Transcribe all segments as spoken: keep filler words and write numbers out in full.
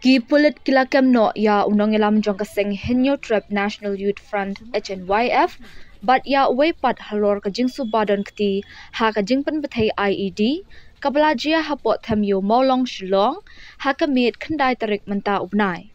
Ki pulit ki la kem noh ïa u nongïalam jong ka seng Hynñiewtrep National Youth Front, H N Y F, bad ïa uwei pat halor ka jingsuba don kti ha ka jingpynbthei I E D kaba la jia hapoh Them Ïew Mawlong, Shillong, ha ka miet khyndai tarik mynta u bnai.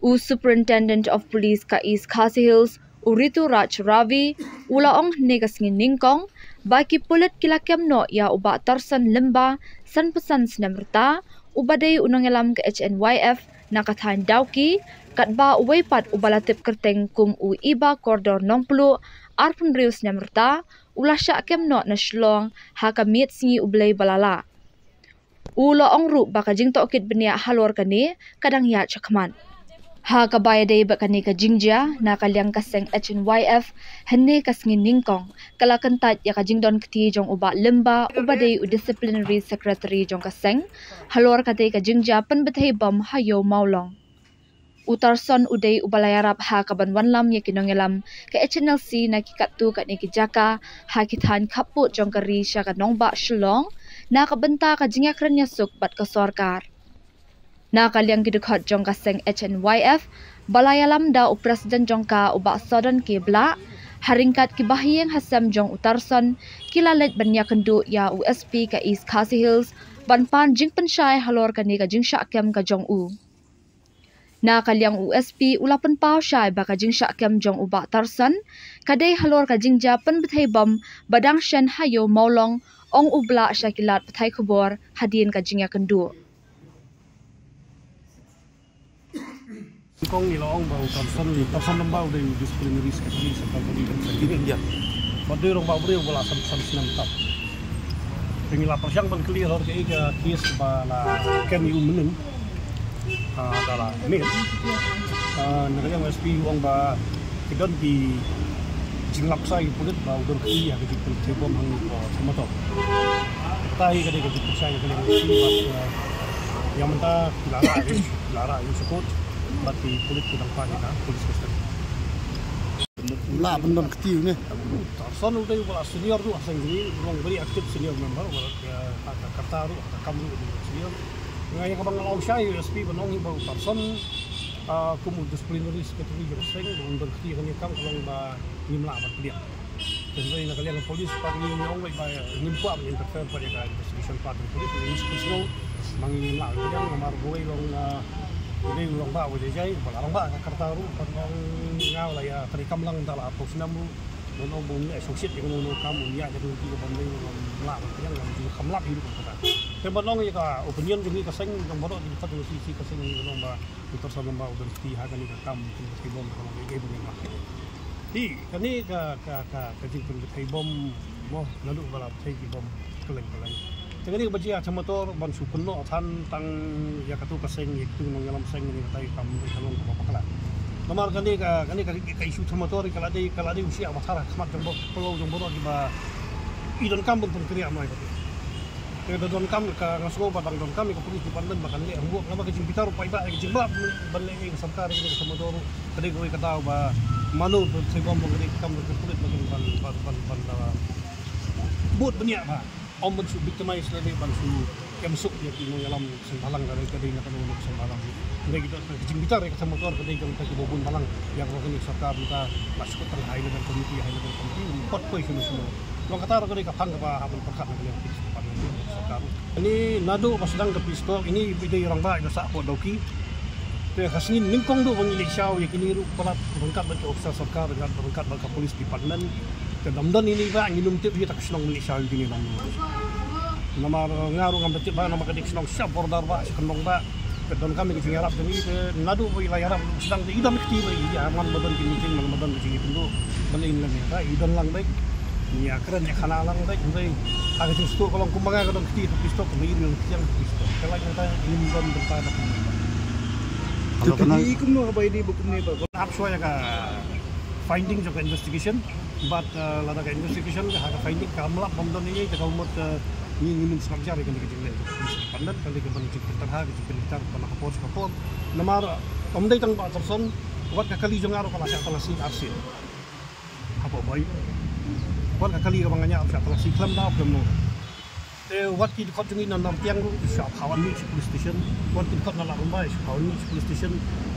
U Superintendent of Police ka East Khasi Hills, u Rituraj Ravi, u la ong hynne ka sngi nyngkong ba ki pulit ki la kem noh ïa u Bah Tarson Lyngba, sanphew san snem rta, uba dei u nongïalam ka H N Y F na ka thaiñ Dawki, katba uwei pat uba la tip kyrteng kum u Iba Kordor Nongpluh, arphew hynriew snem rta, u la shah kem noh na Shillong ha ka miet sngi U Blei ba la lah. U la ong ruh ba ka jingtohkit bniah halor kane ka dang ïaid shakhmat. Ha kaba ïadei bad kane ka jingjia, na ka liang ka seng H N Y F, hynne ka sngi nyngkong ka la kyntait ïa ka jingdon kti jong u Bah Lyngba, uba dei u Disciplinary Secretary jong ka seng, halor katei ka jingjia pynbthei bom ha Ïew Mawlong. U Tarson u dei uba la ïarap ha kaban wanlam ïa ki nongïalam ka H N L C na ki katto katne ki jaka ha ki thaiñ khappud jong ka ri sha ka nongbah Shillong na ka bynta ka jingïakren ïasuk bad ka sorkar. Na ka liang ki dkhot jong ka seng H N Y F, ba la ïalam da u President jong ka u Bah Sodon K Blah, ha ryngkat ki bahaïing hasem jong u Tarson, ki la leit ban ïakynduh ïa u S P ka East Khasi Hills ban pan jingpynshai halor kane ka jingshah kem ka jong u. Na ka liang u S P u la pynpaw shai ba ka jingshah kem jong u Bah Tarson ka dei halor ka jingjia pynbthei bom ba dang shen ha Ïew Mawlong, ong u Blah sha ki lad pathai khubor hadien ka jingïakynduh. Kong ngi la ong ba u Tarson, Tarson Lyngba u dei u Disciplinary Secretary Central Police India. Ba dei u rangbah briew ba la san, san snem tap. Te ngi la pyrshang ban kylli halor kaei ka case ba la kem ïa u mynnin. Ah, da la miet. Ah, na ka liang S P u ong ba ki don ki jinglap sa ïa ki pulit ba u don kti ha ka jingpynbthei bom hangne hapoh Shamator. Kata hi ka dei ka jingpynshai na ka liang S P bad, ah, ïa mynta ki la rah ïa, ki la rah ïa u sha court bad ki pulit ki dang pan ïa ka police custody. Lah ban don kti ne. Tarson u dei uba la senior ruh ha seng jong ngi, u long very active senior member, uba la, eh, ha ka karta ruh, ha ka kam ruh u dei senior. Nga ïa kaba nga la ong shai ïa u S P ban ong hi ba u Tarson, ah, kum u disciplinary secretary jong ka seng, ba un don kti ha kane ka kam ka long ba ngim lah ban pdiang. Te hynrei na ka liang ka police pat ngi ong beit ba ngim kwah ban interfere pat ïa ka investigation part jong ka police, ngi sngewsih ma ngi ngim lah ban pdiang namar uwei u long, ah, u dei u rangbah uba jai jai, uba la rangbah ka karta ruh, pat ong nga la ïa treikam lang da la arphew snem ruh. Ngan ong ba un leh shongshit ïa kano kano ka kam, un ïaid ïa kano kano ka ban leh, ngam lah ban pdiang, ngam ju kham lap hi ruh kata. Te ban ong ïa ka opinion jong ngi ka seng, jong baroh ki dkhot jong C C ka seng, ngi ong ba u Tarson Lyngba u don kti ha kane ka kam pynbthei bom, ka long kaei kaei ba ngim lah. Te kane ka, ka, ka, ka jingpynbthei bom mo, naduh ba la bthei ki bom kylleng kylleng. Te kane kaba jia ha Shamator ban shu kynnoh than tang ïa kato ka seng, ïa kitu ki nongïalam seng, kane katai kam dei ka long kaba bakla. Namar kane ka, kane ka, ka issue Shamator ka la dei, ka la dei u shiah ba thar ha khmat jong baroh, jong baroh kiba i donkam ban pynkynriah noh ïa kata. Te da donkam ka, nga sngew ba dang donkam ïa ka police department ba kan leh homework, namar ka jingbitar ruh paidbah, ka jingbitar ban leh ïa ka sorkar ïa ka Shamator ruh ka dei kawei ka daw ba mano ba pynbthei bom ba ka dei ka kam ka pulit ba kan ban, ban, ban, ban, ban bud bniah ba. Ym ban shu victimize lane ban shu kem suk ïa ki nongïalam seng bhalang ka dei, ka dei na kano kano seng bhalang. Hynrei kita ka jingbitar ïa ka Shamator ka dei jong kita kiba bun balang. Ïa kaba kane ka sorkar mynta la shu kut tang high level committee, high level committee, ym pat poi shano shano. Long kata ruh ka dei ka phang kaba hap ban pyrkhat na ka liang ka sorkar. Kane naduh ba sdang ka peace talk, ine i dei rangbah iba sah hapoh Dawki. Te ka sngi nyngkong duh ba ngi leit shaw ïa kine ruh palat ryngkat bad ki officer sorkar, ryngkat, ryngkat bad ka police department. Te dang don ine ba ngi nym tip hi ta ka shnong ban leit shaw ïa kine dang. Namar nga ruh ngam da tip ba namar ka dei ka shnong sha border ba, sha Kynrong ba. Te donkam ïa ka jingïarap jong ngi, te naduh ba i la ïarap sdang te i dang kti ba i ïa man ba don ki meeting, man ba don ki jingïatynduh. Balei ngi la mih ba i don lang beit. Ngi ïa kren ïa khana lang beit, hynrei ha ka jingsngewthuh ka long kumba nga ka don kti ka peace talk, kumba i don kti ka peace talk. Ka lai kata ngim don bynta da kumba. Te kumno haba i dei ba kumne ba ap shuwa ïa ka finding jong ka investigation. Bad, eh, lada ka investigation ha ka finding ka ym lap bym don ei ei te ka mut, eh, ngi ngin sngap jar ïa kane ka jingleh. Ka dei ka ban jingpynterha ka jingpynterha ban ka por ka por. Namar ym dei tang ba Tarson, wat ka kali jong nga ruh ka la shah talasi arsien. Hapoh Bhoi. Wat ka kali kaba nga ñiah ruh shah talasi khlem da khlem no. Wat ki dkhot jong ngi na Nartiang ruh shu ap hawan mih sha police station. Wat ki dkhot na Ladrymbai shu ap hawan mih sha police station.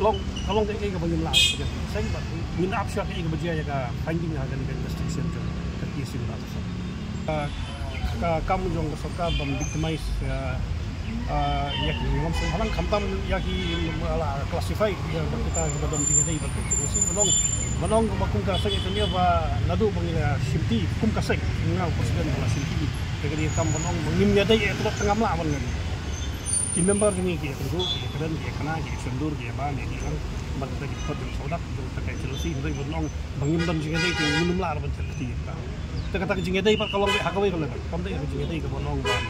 Long ka long kaei kaei kaba ngim lah ban seng, bad ngin ap shuwa kaei kaba jia ïa ka finding ha kane ka investigation jong ka case jong ka sorkar. Ka kam jong ka sorkar ban victimize ïa ki nongshong balang, khamtam ïa ki la classify ïa ba kita kiba don jingïadei bad ka jingïaseng. Ban ong, ban ong ba kum ka seng ïa kane ba naduh ba ngi la shimti kum ka seng, nga u president ba la shimti ïa kane ka kam, ban ong ba ngim ïadei ïa ka dok, tang ngam lah ban ngan. Ki member jong ngi ki ïakynduh, ki ïakren, ki ïakna, ki ïashondur, ki ïabam, ki ïalang bad kita ki dkhot jong sawdap jong kita ka H L C, hynrei ban ong ba ngim don jingïadei te ngim lah ban seng kti. Te kata ka jingïadei pat ka long beit ha kawei ka level, kam dei ka jingïadei kaba long ban,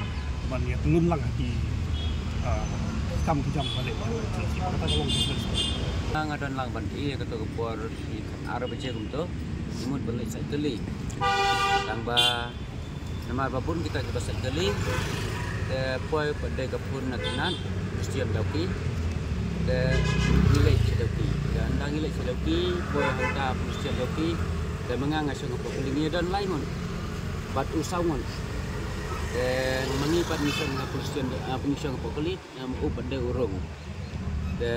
ban ïa pynlun lang ha ki, ah, kam ki jam ba leh. Kata ka long difference. Nga don lang ban ïa kato ka por shi ar baje kumto, mut ban leit sait kali. Tang ba namar ba bun kita kiba sait kali, te poi pat dei ka phone na tnat Christian Dawki. Te ngi leit sha Dawki. Te ynda ngi leit sha Dawki, poi hangta Christian Dawki. Te ma nga nga shong hapoh kali, ngi don lai ngut bad u saw ngut. Te ma ngi pat ngi shong ha Christian, ah, ngi shong hapoh kali, ngam u pat dei u rung. Te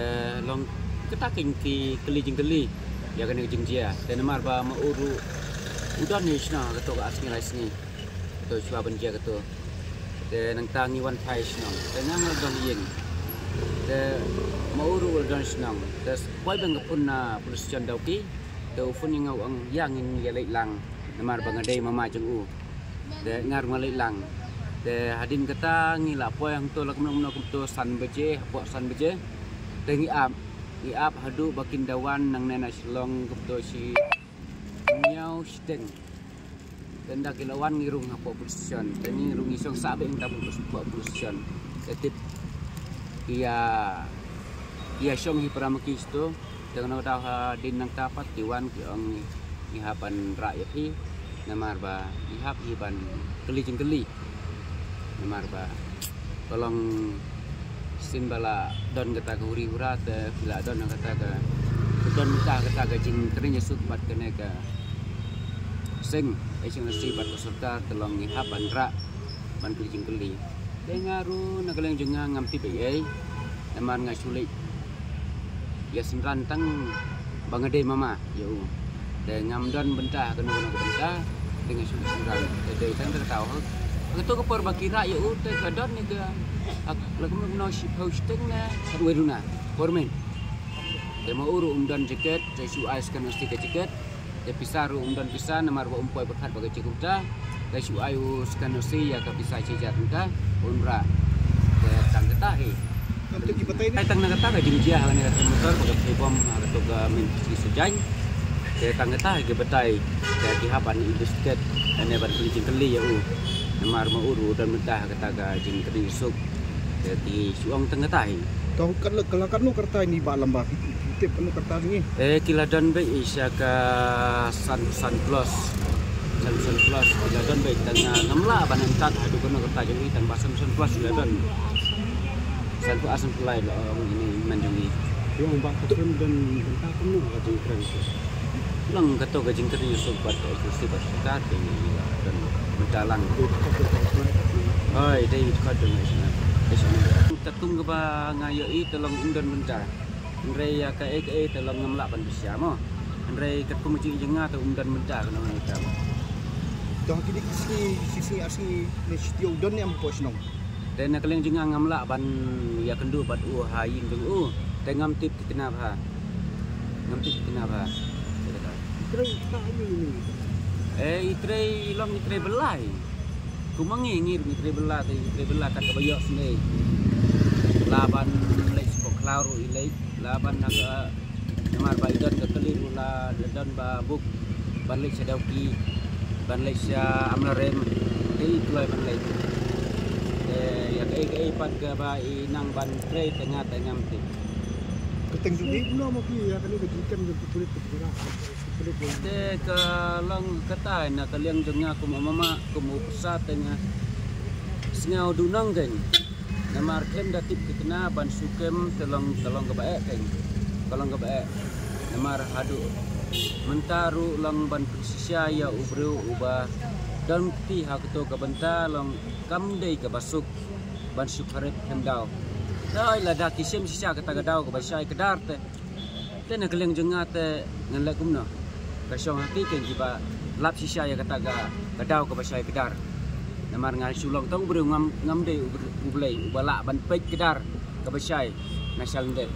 long kata ki kylli jingkylli ïa kane ka jingjia. Te namar ba ma u ruh u don hi shna kato ka ar sngi lai sngi. Kato shuwa ban jia kato. Te nangta ngi wan phai shnong. Te nga nga la don ïing. Te ma u ruh u la don shnong. Te poi bang ka phone na police station Dawki. Te u phone ïa nga u ong ïa ngin ïa leit lang. Namar ba nga dei mama jong u. Te nga ruh nga leit lang. Te hadien kata ngi la poi hangto la kumno kumno kumto san baje, hapoh san baje. Te ngi ap, ngi ap haduh ba kin da wan nangne na Shillong kumto shi hynñiew shiteng. Te ynda ki la wan ngi rung hapoh police station. Te ngi rung ngi shong sah beit hangta hapoh police station. Te tip ki ïa, ki ïa shong hi para ma ki shito. Te kano daw hadien nangta pat ki wan ki ong ngi hap ban rah ïa phi. Namar ba ngi hap hi ban kylli jingkylli. Namar ba ka long shisien ba la don kata ka huri hura te phi la don kata ka, don mynta kata ka jingkren ïasuk bad kane ka seng, eh, seng lasi bad ka sorkar, te long ngi hap ban rah ban kylli jingkylli. Te nga ruh na ka liang jong nga ngam tip ei ei. Namar nga shu leit ïa synran tang ba nga dei mama ïa u. Te ngam don bynta ha kano kano ka bynta. Te nga shu leit synran. Te dei tang kata ka taw. Ha kato ka por ba ki rah ïa u te ka don ne ka, ha, la kumno kumno shiphew shiteng ne khatwei duna, four men. Te ma u ruh um don jaket, te shu ai skan u sti ka jaket. Te pisa ruh um don pisa namar ba um poi pyrkhat ba ka jingkupta. Te shu ai u skan u si ïa ka pisa shi hajar tyngka un rah. Te tang kata hi. Ai tang na kata ka jingjia ha kane ka motor ba ka thie bom ha kato ka main city Sajain. Te tang kata hi ki batai. Te ki hap ban investigate ne ban kylli jingkylli ïa u. Namar ma u ruh don mynta ha kata ka jingkylli suk. Te ki shu ong tang kata hi. To kat la, ka la katno kyrta ini ba lamba, tip katno kyrta ini? Eh, ki la don beit sha ka san, san plus. San, san plus ki la don beit, tang ngam lah ban entat haduh katno kyrta jong i, tang ba san, san plus ki la don. San plus, san plus lai la ong ini man jong i. Ïa ong ba ka don bynta kumno ka jingkren. Long kato ka jingkren ïasuk bad ka S L C bad ka sorkar te ngi la don bynta lang. Hoi, dei ka don. Ka tung kaba nga ïohi te long um don bynta. Hynrei ïa kaei kaei te long ngam lah ban bishar mo. Hynrei katkum ka jingïohi jong nga te um don bynta kano kano ka. Te ha kine ki sngi, shi sngi ar sngi ne shi taïew don ne em hapoh shnong. Te na ka liang jong nga ngam lah ban ïakynduh bad u ha ïing jong u. Te ngam tip ki khynnah bha. Ngam tip ki khynnah bha. Te kata. I trei kata ïa ini. Eh, i trei long i trei bylla. Kum ma ngi, ngi ruh ngi trei bylla, te i trei bylla kat kaba ïohsngew. Lah ban leit sha pok khlaw ruh i leit. Lah ban na ka Namar ba i don ka kali ruh la don ba buk ban leit sha Dawki, ban leit sha Amlarem, te i kloi ban leit. Te ïa kaei kaei pat kaba i nang ban trei te nga te ngam tip. Ka teng jong i kumno mo phi ïa kane ka jingkren jong ki pulit ka jingkren. Te ka long kata na ka liang jong nga kum u mama, kum u pyrsa te nga sngew du nongkynmaw. Namar khlem da tip ki khynnah ban shu kem te long, ka long kaba eh keiñ. Ka long kaba eh. Namar haduh mynta ruh long ban pynshisha ïa u briew uba Don kti ha kato ka bynta long kam dei kaba suk ban shu kharep khyndaw. Dei lada ki shem shisha kata ka daw kaba shai kdar te. Te na ka liang jong nga te ngan leh kumno? Ka shong ha ki keng kiba lap shisha ïa kata ka, ka daw kaba shai kdar. Namar nga shu long tang u briew, ngam, ngam dei u bre-, u Blei uba lah ban peit kdar kaba shai na shalyndet.